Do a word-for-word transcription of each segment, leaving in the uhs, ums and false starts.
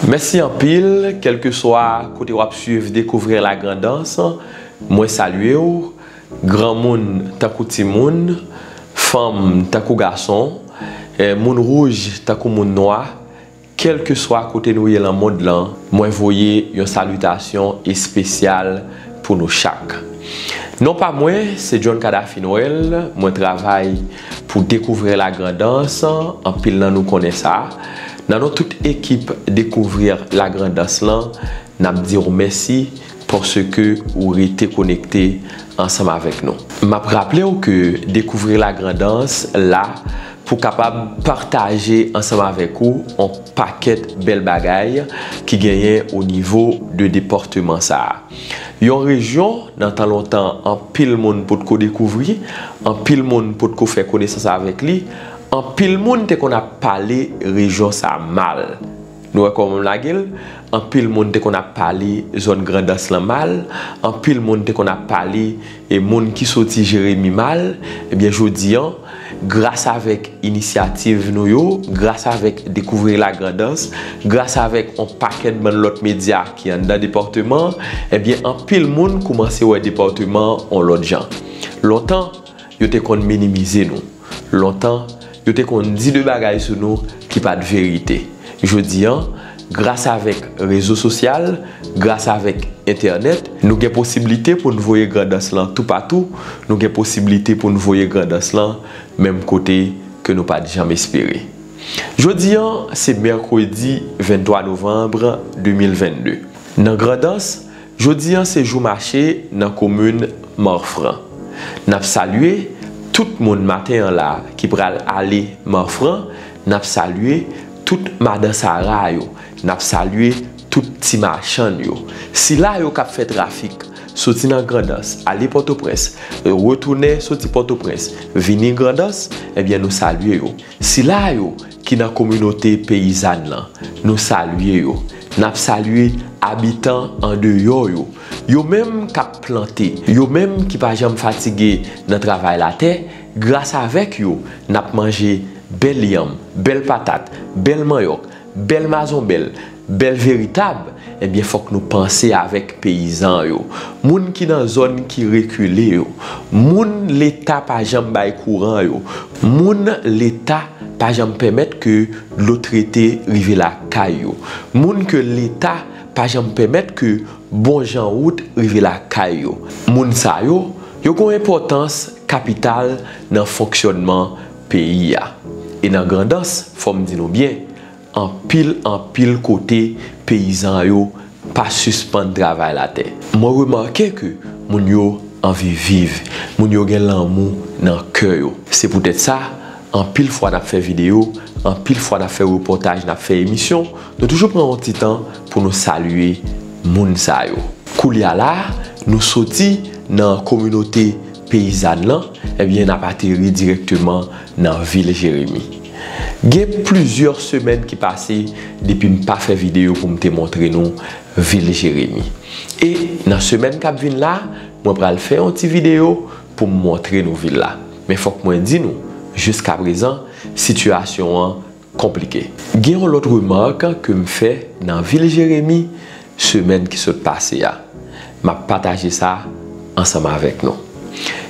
Mèsi anpil, kèlkeswa kote w ap swiv Découvrir la Grand'Anse, mwen salye w, granmoun tankou timoun, fanm tankou gason, eh, moun wouj tankou moun nwa, kèlkeswa kote nou ye lan mond lan, mwen voye yon salitasyon espesyal pou nou chak. Non pa mwen, se John Cadafy Noël, mwen travay pou Découvrir la Grand'Anse, anpil nan nou konnen sa. Nan non tout ekip Découvrir la Grand'Anse lan, n ap di w mèsi paske ou rete konekte ansanm avèk nou. M ap raple w ke Découvrir la Grand'Anse la pou kapab pataje ansanm avèk ou on pakèt bèl bagay ki genyen o nivo de depatman sa a. Yon rejyon, nan tan lontan, anpil moun potko dekouvri, anpil moun potko fè konesans avèk li, anpil moun te konn ap pale rejyon sa a mal. Nou wè kòman m lage l? Anpil moun te konn ap pale zòn Grandans lan mal, anpil moun te konn ap pale e moun ki soti Jeremi mal. Ebyen, jodi an, gras avèk inisyativ nou yo, gras avèk Découvrir la Grand'Anse, gras avèk on pakèt bann lòt medya ki anndan depatman an, ebyen, anpil moun koumanse wè depatman an on lòt jan. Lontan, yo te konn minimize nou. Lontan, yo te konn di de bagay sou nou ki pa t verite. Jodi an, gras avèk rezo sosyal, gras avèk entènèt, nou gen posiblite pou n voye Grandans lan toupatou, nou gen posiblite pou n voye Grandans lan menm kote ke nou pa t janm espere. Jodi an, se mèkredi venntwa novanm de mil vennde. Nan Grandans, jodi an se jou mache nan komin Marfran. N ap salye tout moun maten an la ki pral ale Marfran, n ap salye tout madan Sara yo, n ap salye tout ti machann yo. Sila yo k ap fè trafik, soti nan Grandans, ale Pòtoprens, retounen soti Pòtoprens, vini Grandans, ebyen nou salye yo. Sila yo ki nan kominote peyizàn lan, nou salye yo. N ap salye abitan andeyò yo. Yo menm k ap plante, yo menm ki pa janm fatige nan travay latè, gras avèk yo, n ap manje bèl yanm, bèl patat, bèl manyòk, bèl mazonbèl, bèl veritab, ebyen, fòk nou panse avèk peyizan yo, moun ki nan zòn ki rekile yo, moun Leta pa janm bay kouran yo, moun Leta pa janm pèmèt ke dlo trete rive lakay yo, moun ke Leta pa janm pèmèt ke bon jan wout rive lakay yo. Moun sa yo, yo gen yon enpòtans kapital nan fonksyònman peyi a. E nan Grandans, fò m di nou byen, anpil, anpil kote, peyizan yo pa sispann travay latè. Mwen remake ke moun yo anvi viv, moun yo gen lanmou nan kè yo. Se poutèt sa, anpil fwa n ap fè videyo, anpil fwa n ap fè repòtaj, n ap fè emisyon, nou toujou pran yon ti tan pou nou salye moun sa yo. Koulye a la, nou soti nan kominote peyizàn lan, ebyen, n ap ateri dirèkteman nan vil Jeremi. Gen plizyè semèn ki pase depi m pa fè videyo pou m te montre nou vil Jeremi. E nan semèn k ap vin la, mwen pral fè yon ti videyo pou m montre nou vil la. Men fòk mwen di nou, jiskaprezan, sitiyasyon an konplike. Gen yon lòt remak ke m fè nan vil Jeremi semèn ki sot pase a. M ap pataje sa ansanm avèk nou.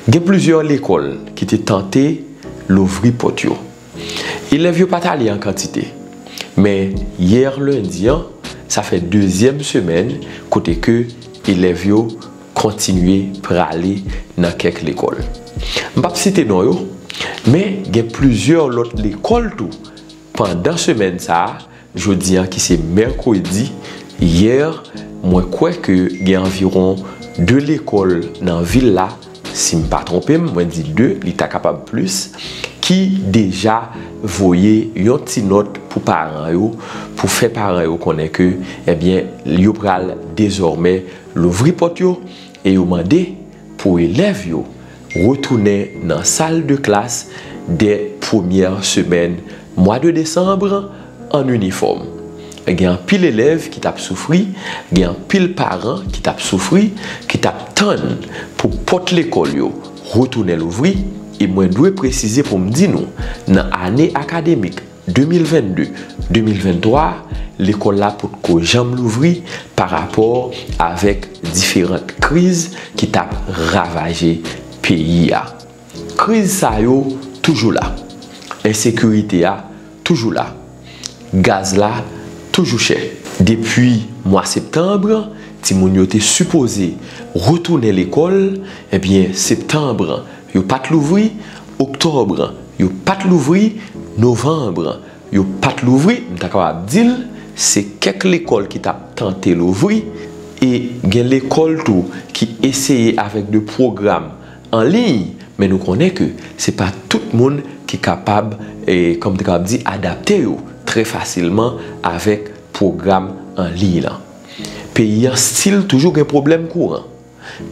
Gen plizyè lekòl ki te tante louvri pòt yo. Elèv yo pa t ale an kantite. Men yè lendi an, sa fè dezyèm semèn kote ke elèv yo kontinye prale nan kèk lekòl. M p ap site non yo, men gen plizyè lòt lekòl tou. Pandan semèn sa a, jodi an ki se mèkredi, yè, mwen kwè ke gen anviwon de lekòl nan vil la, si m pa twonpe m, mwen di de, li ta kapab plis, ki deja voye yon ti nòt pou paran yo, pou fè paran yo konnen ke, ebyen, yo pral dezòmè louvri pòt yo e yo mande pou elèv yo retounen nan sal de klas dè premyè semèn mwa de desanm an inifòm. Gen anpil elèv ki t ap soufri, gen anpil paran ki t ap soufri, ki t ap tann pou pòt lekòl yo retounen louvri, e mwen dwe presize pou m di nou, nan ane akademik de mil vennde, de mil venntwa, lekòl la potko janm louvri pa rapò avèk diferan kriz ki t ap ravaje peyi a. Kriz sa yo toujou la. Ensekirite a toujou la. Gaz la toujou chè. Depi mwa septanm, timoun yo te sipoze retounen lekòl, ebyen, septanm, yo pa t louvri, oktòb, yo pa t louvri, novanm, yo pa t louvri, m ta kapab di l, se kèk lekòl ki t ap tante louvri, e gen lekòl tou ki eseye avèk de pwogram an liy, men nou konnen ke se pa tout moun ki kapab, e, kòm te kapab di, adapte yo trè fasilman avèk pwogram an liy lan. Peyi an still toujou gen pwoblèm kouran.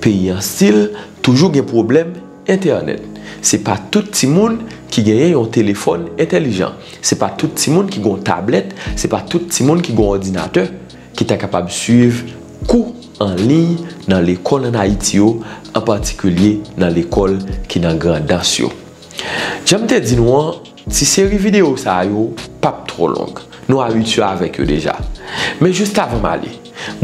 Peyi an still toujou gen pwoblèm entènèt. Se pa tout timoun ki genyen yon telefòn entèlijan. Se pa tout timoun ki gen yon tablèt, se pa tout timoun ki gen yon òdinatè ki ta kapab swiv kou an liy nan lekòl ann Ayiti yo, an patikilye nan lekòl ki nan Grandans yo. Jan m te di nou an, ti seri videyo sa yo p ap twò long. Nou abitye avèk yo deja. Men jis avan m ale,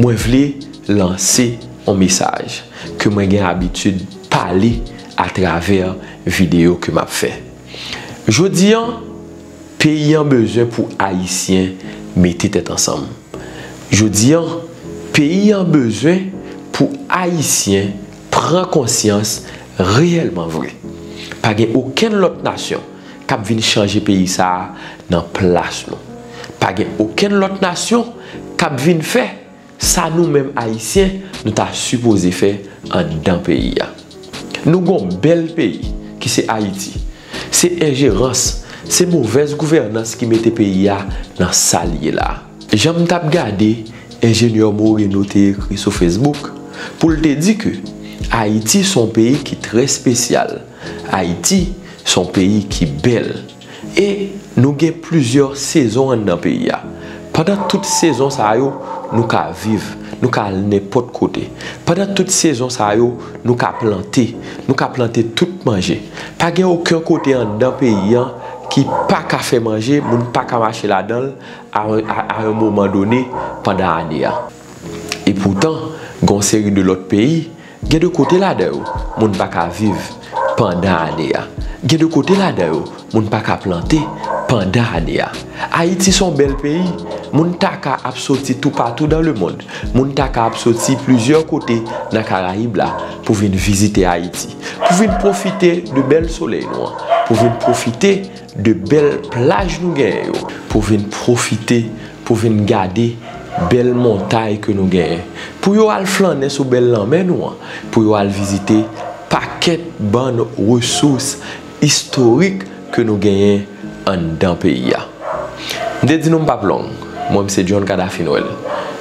mwen vle lanse yon mesaj ke mwen gen abitid pale atravè videyo ke m ap fè. Jodi an, peyi an bezwen pou Ayisyen mete tèt ansanm. Jodi an, peyi an bezwen pou Ayisyen pran konsyans reyèlman vre. Pa gen okenn lòt nasyon k ap vin chanje peyi sa a nan plas nou. Pa gen okenn lòt nasyon k ap vin fè sa nou menm Ayisyen nou ta sipoze fè anndan peyi a. Nou gon bèl peyi ki se Ayiti. Se enjerans, se movèz gouvènans ki mete peyi a nan sa l ye la a. Jan m t ap gade enjenyè Moreno te ekri sou Facebook, pou l te di ke Ayiti se yon peyi ki trè espesyal. Ayiti se yon peyi ki bèl. E nou gen plizyè sezon anndan peyi a. Pandan tout sezon sa yo, nou ka viv, nou ka al nenpòt kote. Pandan tout sezon sa yo, nou ka plante, nou ka plante tout manje. Pa gen okenn kote anndan peyi an ki pa ka fè manje, moun pa ka mache ladan l a, a, a yon moman done pandan ane a. E poutan, gen yon seri de lòt peyi, gen de kote ladan yo, moun pa ka viv pandan ane a. Gen de kote ladan yo, moun pa ka plante pandan ane a. Ayiti se yon bèl peyi. Moun taka ap soti toupatou dans le monde. Moun taka ap soti plizyè kote nan Karayib la pou vin vizite Ayiti, pou vin pwofite de bèl solèy nou an, pou vin pwofite de bèl plaj nou genyen yo, pou vin pwofite, pou vin gade bèl montay ke nou genyen, pou yo al flannen sou bèl lanmè nou an, pou yo al vizite pakèt bann resous istorik ke nou genyen anndan peyi a. M te di nou m p ap long. Mwen, m se John Kadafy Noël.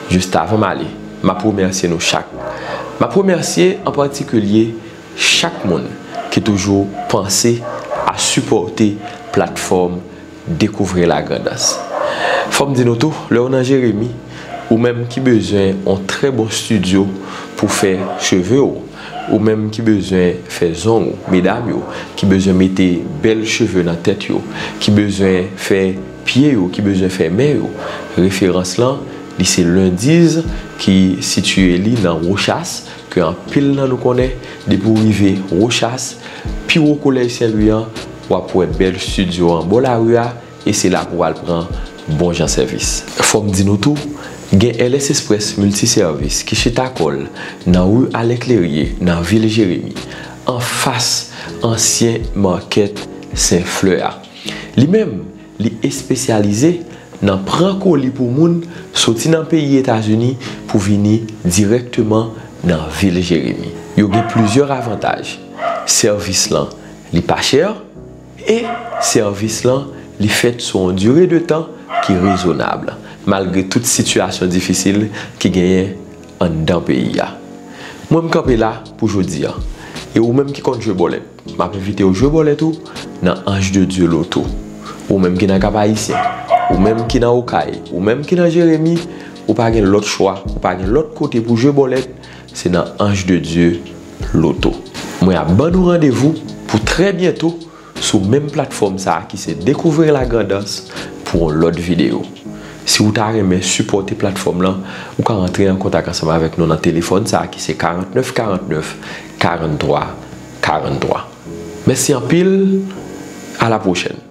Jis avan m ale, m ap remèsye nou chak. M ap remèsye an patikilye chak moun ki toujou panse a sipòte platfòm Découvrir la Grand'Anse. Fò m di nou tou, lè w nan Jeremi, ou menm ki bezwen yon trè bon estidyo pou fè cheve w, ou menm ki bezwen fè zong ou, medam yo, ki bezwen mete bèl cheve nan tèt yo, ki bezwen fè pye yo, ki bezwen fè men yo, referans lan, li se Lundy's ki sitiye li nan Rochas, ke anpil nan nou konnen, depi w rive Rochas, pi wo Kolèj Sen Lwi an, w ap wè bèl estidyo an bò lari a, e se la pou w al pran bon jan sèvis. Fò m di nou tou, gen L S Express Multiservice ki chita kò l nan ri Alen Kleriye, nan vil Jeremi, anfas ansyen makèt Sen Flè a. Li menm, li espesyalize nan pran koli pou moun soti nan peyi Etazini pou vini dirèkteman nan vil Jeremi. Yo gen plizyè avantaj. Sèvis lan, li pa chè, e sèvis lan, li fèt sou yon dire de tan ki rezonab, malgre tout sitiyasyon difisil ki genyen anndan peyi a. Mwen, m kanpe la pou jodi a. E ou menm ki konn jwe bòlèt, m ap envite w jwe bòlèt ou nan Ange de Dieu Loto. Ou menm ki nan Kap Ayisyen, ou menm ki nan Okay, ou menm ki nan Jeremi, ou pa gen lòt chwa, ou pa gen lòt kote pou jwe bòlèt, se nan Ange de Dieu Loto. Mwen ap ban nou randevou pou trè byento sou menm platfòm sa a ki se Découvrir la Grand'Anse pou yon lòt videyo. Si w ta renmen sipòte platfòm lan, ou ka rantre an kontak ansanm avèk nou nan telefòn sa a ki se karannèf karannèf, karanntwa karanntwa. Mèsi anpil, a la pwochèn.